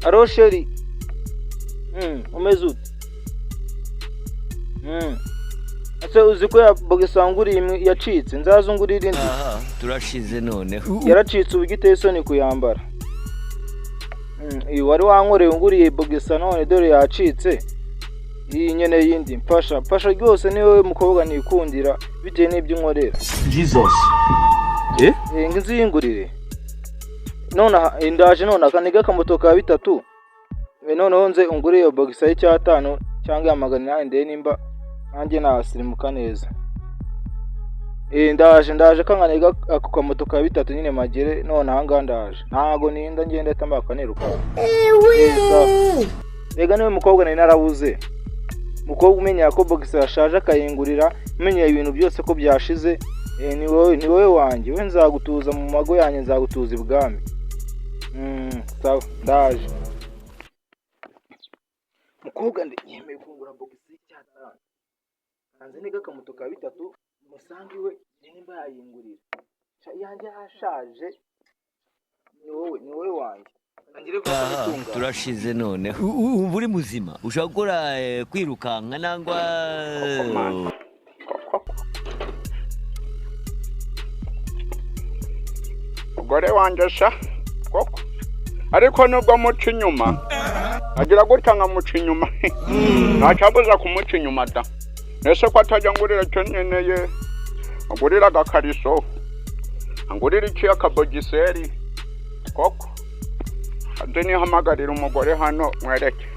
Allo chérie. Umeze ute? Ese uzi ko ya boxer wanguriye imwe yacitse? Nzaza ungurire indi. Aha turashize noneho. Yaracitse, ubu igiteye isoni kuyambara. Iyi wari wankoreye, unguriye boxer, none dore yacitse. Iyi nyene yindi, mfasha, mfasha rwose, ni wowe mukobwa nikundira bitewe n'ibyo unkorera. Jesus. Eh? Eh, ngo inzu yingurire nonaha. Ndaje nonaha kaniga akamoto ka bitatu. Noneho nze ungure iyo boxer y'icyatanu cyangwa iya 800, ndebe nimba nanjye nasirimuka neza. Ndaje, ndaje kanganiga ako kamoto ka bitatu nyine magere none ahangaha. Ndaje, ntago ninda, ngenda ahita niruka. Sawa. Rega niwe mukobwa nari narabuze, mukobwa umenya ko boxer yashaje akayingurira, umenya ibintu byose ko byashize. Ni wowe, ni wowe wanjye we, nzagutuza mu mago yanjye, nzagutuza ibwami. Sawa, ndaje. Mukobwa yemeye kungura boxer y'icyatanu. Hanze niga akamoto ka bitatu musange iwe nimba yayingurira. Sha, iyanjye yashaje. Ni wowe, ni wowe wanjye. Angire ko Aha kubitunga. turashize noneho. Wumva uri muzima, ushobora gukora kwirukanka nangwa Koko man. Koko. Mugore wanjye sha koko, ariko nubwo muca inyuma, agira gutya nkamuca inyuma, ntacyabuza kumuca inyuma da. Ese ko atajya ngurira icyo nkeneye? Angurira agakariso, angurira iki, akaboxer koko. Ande nihamagarira umugore hano mwereke.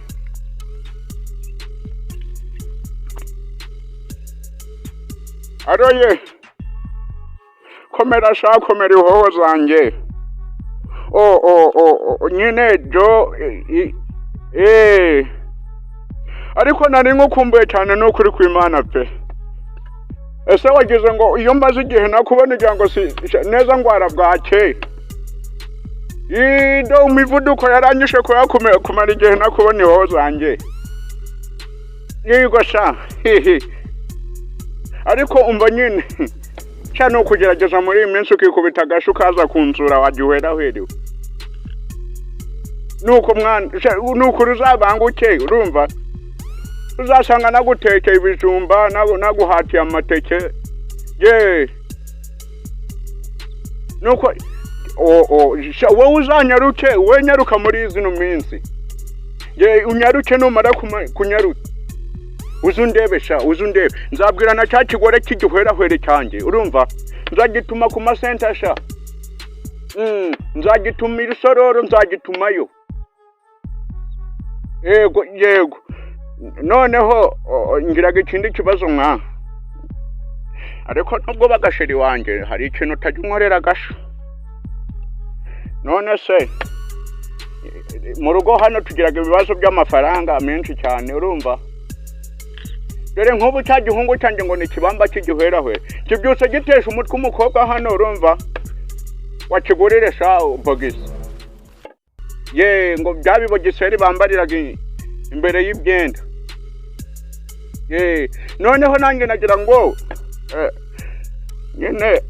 Allo ye, komera sha, komera ihoho zanjye. O nyine jo ariko nari nkukumbuye cyane, ni ukuri kw'Imana pe. Ese wagize ngo iyo mbaze igihe nakubona ugira ngo si neza ngwara bwake? Ido imivuduko yaranyishe kuya kumara igihe nakubona ihoho zanjye. Yego sha, hihi. Ariko umva nyine sha, ni ukugerageza muri iyi minsi ukikubita agashi ukaza kunsura, wajya uheraherewe. Nuko mwana sha, nukuri uzabanguke, urumva uzasanga nagutekeye ibijumba, naguhatiye amateke ye. Nuko o sha, wowe uzanyaruke, wowe nyaruka muri zino minsi ye, unyaruke. Numara kunyaruka uze undebe sha, uze undebe. Nzabwira na cya kigore cy'igihwerahwere cyanjye, urumva nzagituma ku masenta sha. Nzagituma irisororo, nzagitumayo. Yego, yego. Noneho ngiraga ikindi kibazo mwa, ariko nubwo bagasheri wanjye hari ikintu utajya unkorera agasha. None se mu rugo hano tugiraga ibibazo by'amafaranga menshi cyane, urumva? Dore nk'ubu cya gihungu cyanjye ngo ni ikibamba cy'igihwerahwere kibyutse gitesha umutwe umukobwa hano, urumva? Wakigurire sha boxer ye, ngo bya biboxer bambariraga imbere y'ibyenda ye. Noneho nanjye nagira ngo nyine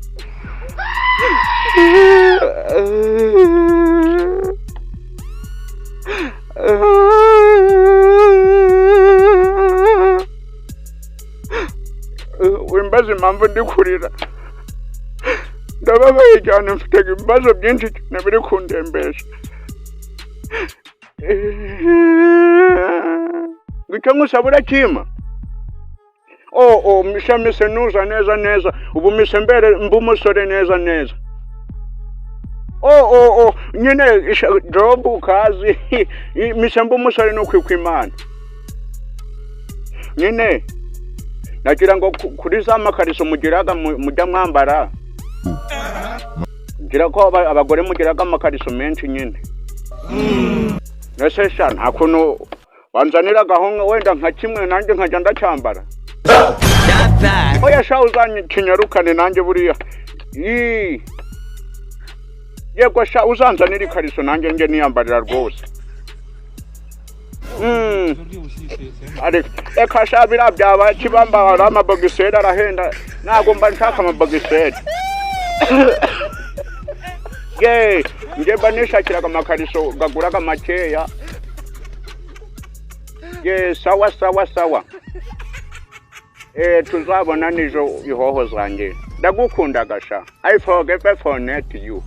wimbaza impamvu ndi kurira. Ndababaye cyane, mfite ibibazo byinshi cyane biri kundembesha. Ngo icyo nkusaba urakima? Oh, misha mise nuza neza neza, ubu mise mbere mba umusore neza neza. Oh, nyine job kazi, mise mba umusore no kwikwa Imana. Nyine nagira ngo kuri za makariso mugiraga mujya mwambara, ngira ko abagore mugiraga amakariso menshi nyine. Ese sha, nta kuntu wanzaniragaho wenda nka kimwe nanjye nkajya ndacyambara? Oya sha, uzankinyarukane nanjye buriya. Ii. Yego sha, uzanzanira ikariso nanjye njye niyambarira rwose. Ariko reka sha, biriya byaba kibamba, hari amaboxer arahenda, ntabwo mba nshaka amaboxer ye. Njye mba nishakiraga amakariso gaguraga makeya. Ye, sawa sawa sawa. Tuzabona nijo ihoho zanjye. Ndagukundaga sha. I forgive for net you.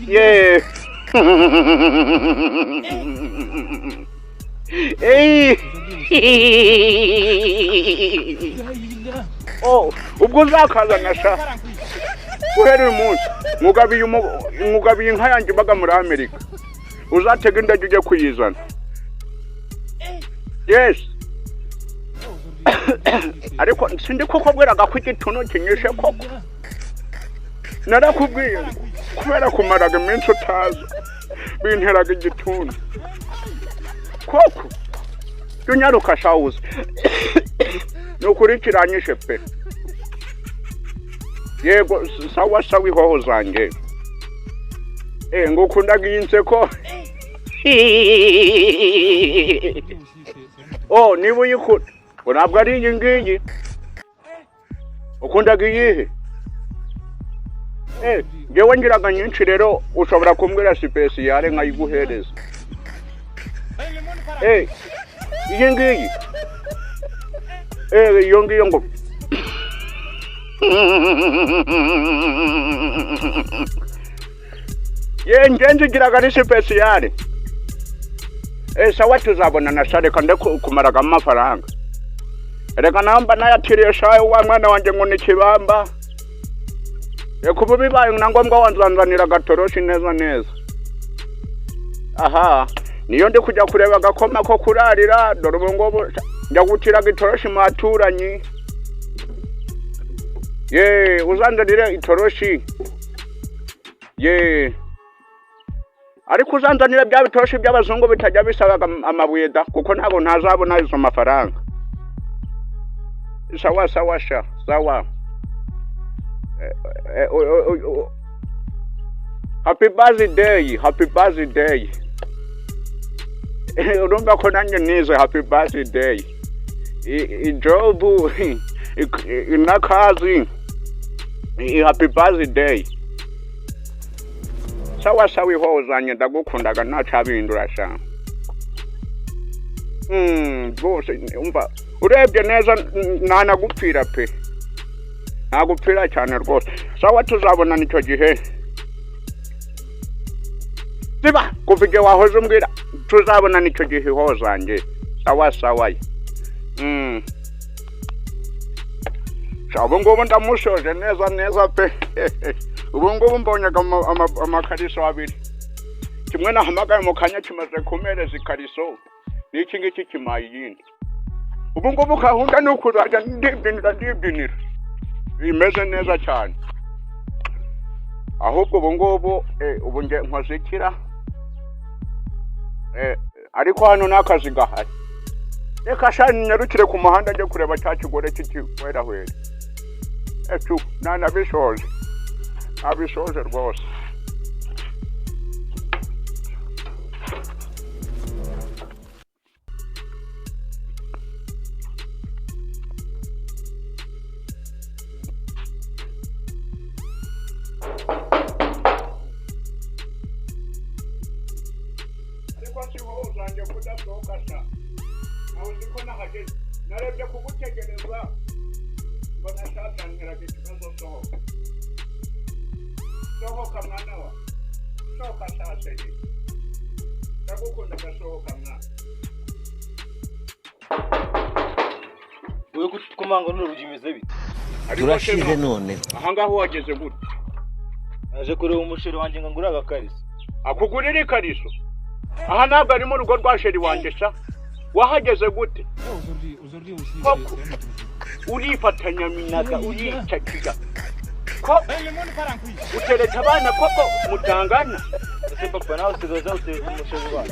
Yeah. Hey. Oh, ubwo uzakazana sha. Guhera uyu munsi mugabiye inka yanjye ibaga muri Amerika. Uzatega indege ujye kuyizana. Yes. Ariko sindi kukubwiraga ko igituntu kinyishe koko. Narakubwiye kubera kumaraga iminsi utaza binteraga igituntu koko. Unyaruka shawuze nukuri kiranyishe pe. Yego sawa sawa ihoho zanjye. Ngukundaga iyi nseko. Oh, niba uyikunda ntabwo ari iyi ngiyi. Ukundaga iyihe? Ngewe ngiraga nyinshi rero ushobora kumbwira sipesiyare nkayiguhereza. Iyi ngiyi. Iyo ngiyo ngo ye ngenzi ngiraga ari sipesiyare. Sawa tuzabonana sha, reka nde kumaraga amafaranga. Reka namba nayatiriye sha wa mwana wanjye ngo ni kibamba. Reka ubu bibaye na ngombwa wanzanzanira agatoroshi neza neza. Aha, niyo ndi kujya kureba agakoma ko kurarira, dore ubu ngubu njya gutiraga itoroshi mu baturanyi. Ye, uzanzanire itoroshi. Ye. Ariko uzanzanire bya bitoroshi by'abazungu bitajya bisabaga amabuye da, kuko ntabwo ntazabona izo mafaranga. Sawa sawa sha, sawa. Happy birthday, happy birthday. Urumva ko nanjye nize happy birthday. Ijobu inakazi happy birthday. Sawa sawa ihoho zanjye ndagukundaga ntacabindura sha. Rwose umva urebye neza ntanagupfira pe. Nagupfira cyane rwose. Sawa tuzabonana icyo gihe. Ziba kuva igihe wahoze umbwira tuzabonana icyo gihe ihoho zanjye. Sawa sawa. Ubu ngubu ndamushoje neza neza pe. Ubu ngubu mbonyaga amakariso abiri. Kimwe nahamagaye mu kanya kimaze kumereza ikariso, n'iki ngiki kimaye iyindi. Ubu ngubu gahunda ni ukuzajya ndibyinira bimeze neza cyane. Ahubwo ubu ngubu ubu nge nkoze ikira. Ariko hano n'akazi gahari. Reka sha nyarukire ku muhanda njye kureba cya kigore cy'ikihwerahwera. Etu nanabishoje. Abishoje rwose. Ariko si wowe uzanjye kudasohoka sha. Nawe uzi ko nahageze. Narebye kugutegereza mbona shatanteraga ikibazo. Sohoka. Sohoka mwana wa. Sohoka sha seri. Ndagukunda sohoka mwana. Wewe kukomanga n'urugi bimeze bite? Turashize none. Aha ngaho wageze gute? Naje kureba umusheri wanjye ngo ngure agakariso. Akugurira ikariso? Aha ntabwo ari mu rugo rwa sheri wanjye sha. Wahageze gute? Koko urifatanya minaga uricakiga. Ko utereta abana koko mutangana? Ese papa nawe usigaye utereta umusheri wawe?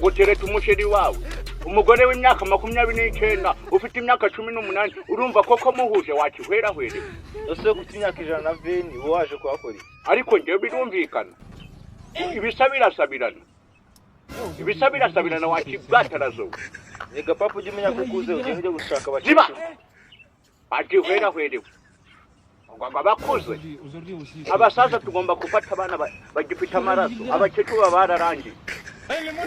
Gutereta umusheri wawe? Umugore w'imyaka 29 ufite imyaka 18 urumva koko muhuje wakihwerahwere. Ese ufite imyaka 120 uba waje kuhakora iki? Ariko njyewe birumvikana. Ibisa birasabirana. Ibisa birasabirana wakibwatarazo. Reka papa ujye umenya ko ukuze ugende ujye gushaka abakecuru. Ziba! Wakihwerahwerewe. Ngo abakuze abasaza tugomba gufata abana bagifite amaraso, abakecuru baba bararangiye.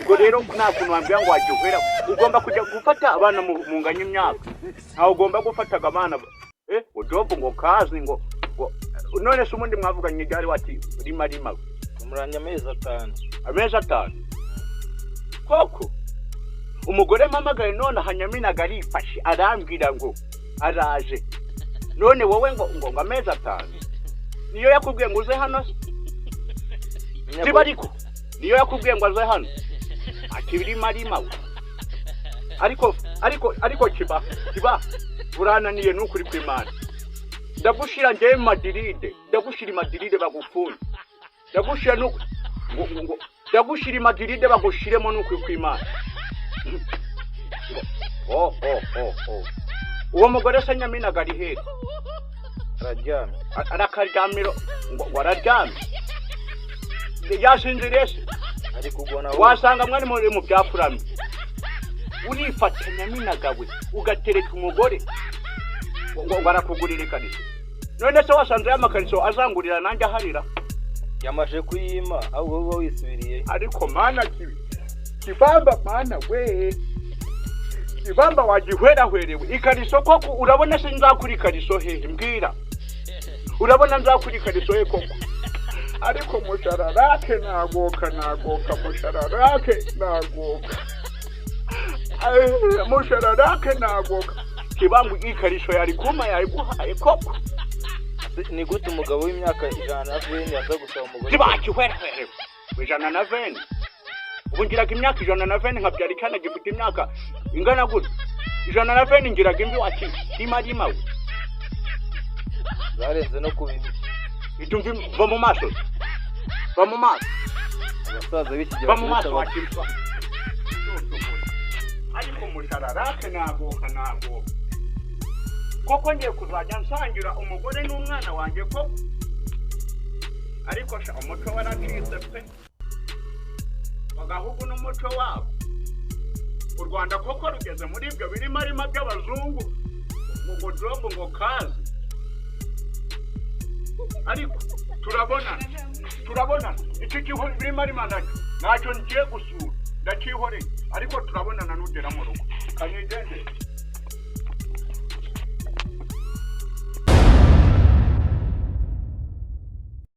Ubwo rero nta kuntu wambwira ngo wagihwera, ugomba kujya gufata abana munganya imyaka, ntawe ugomba gufataga abana ngo job ngo kazi ngo none se ubundi mwavuganye ryari wati rima rima? Umuranya amezi 5. Amezi 5 koko? Umugore mpamagaye none hanyaminaga arifashe arambwira ngo araje, none wowe ngo ngo amezi 5 niyo yakubwiye ngo uze hano? Siba ariko niyo yakubwiye ngo aze hano akibirima rima we. Ariko ariko ariko kiba kiba urananiye n'ukuri kw'Imana. Ndagushira njyewe Madiride, ndagushira Madiride bagufunge, ndagushira nuko ngo ndagushira Madiride bagushiremo n'ukuri kw'Imana. Oh oh oh oh, uwo mugore se nyaminaga ari hehe? Araryamye. Arakaryamiro ngo araryamye, yasinziriye se? Ari kugona. Wasanga mwari muri mu byafuramye. Urifata nyaminaga we ugatereka umugore ngo arakugurira ikariso, none se wasanze y'amakariso azangurira nanjye aharira? Yamaje kuyima ahubwo uba wisubiriye. Ariko mana kibamba mana we, kibamba wagihwerahwerewe ikariso koko. Urabona se nzakura ikariso hehe? Mbwira, urabona nzakura ikariso he koko? Ariko mushararake nagoka nagoka, mushararake nagoka, mushararake nagoka. Kibangu ikariso yari kuma yari guhaye koko. Ni gute umugabo w'imyaka 120 yaza gusaba umugore? Kibakihwerahwerewe 120? Ubu ngiraga imyaka 120 nkabyara icyana gifite imyaka ingana gutya 120, ngiraga imvi wati rima rima we. Zarenze no kuba imvi. Itumvi va mu maso, va mu maso. Abasaza b'iki gihe va mu maso wati. Ariko mushararake nagoka nagoka koko, ngiye kuzajya nsangira umugore n'umwana wanjye koko. Ariko sha umuco waracitse pe, bagahugu n'umuco wabo. U Rwanda koko rugeze muri ibyo birima rima by'abazungu ngo job ngo kazi. Ariko turabonana turabonana, icyo birima rima nacyo ntacyo ngiye gusura, ndacyihoreye. Ariko turabonana nugera mu rugo, kanigendere.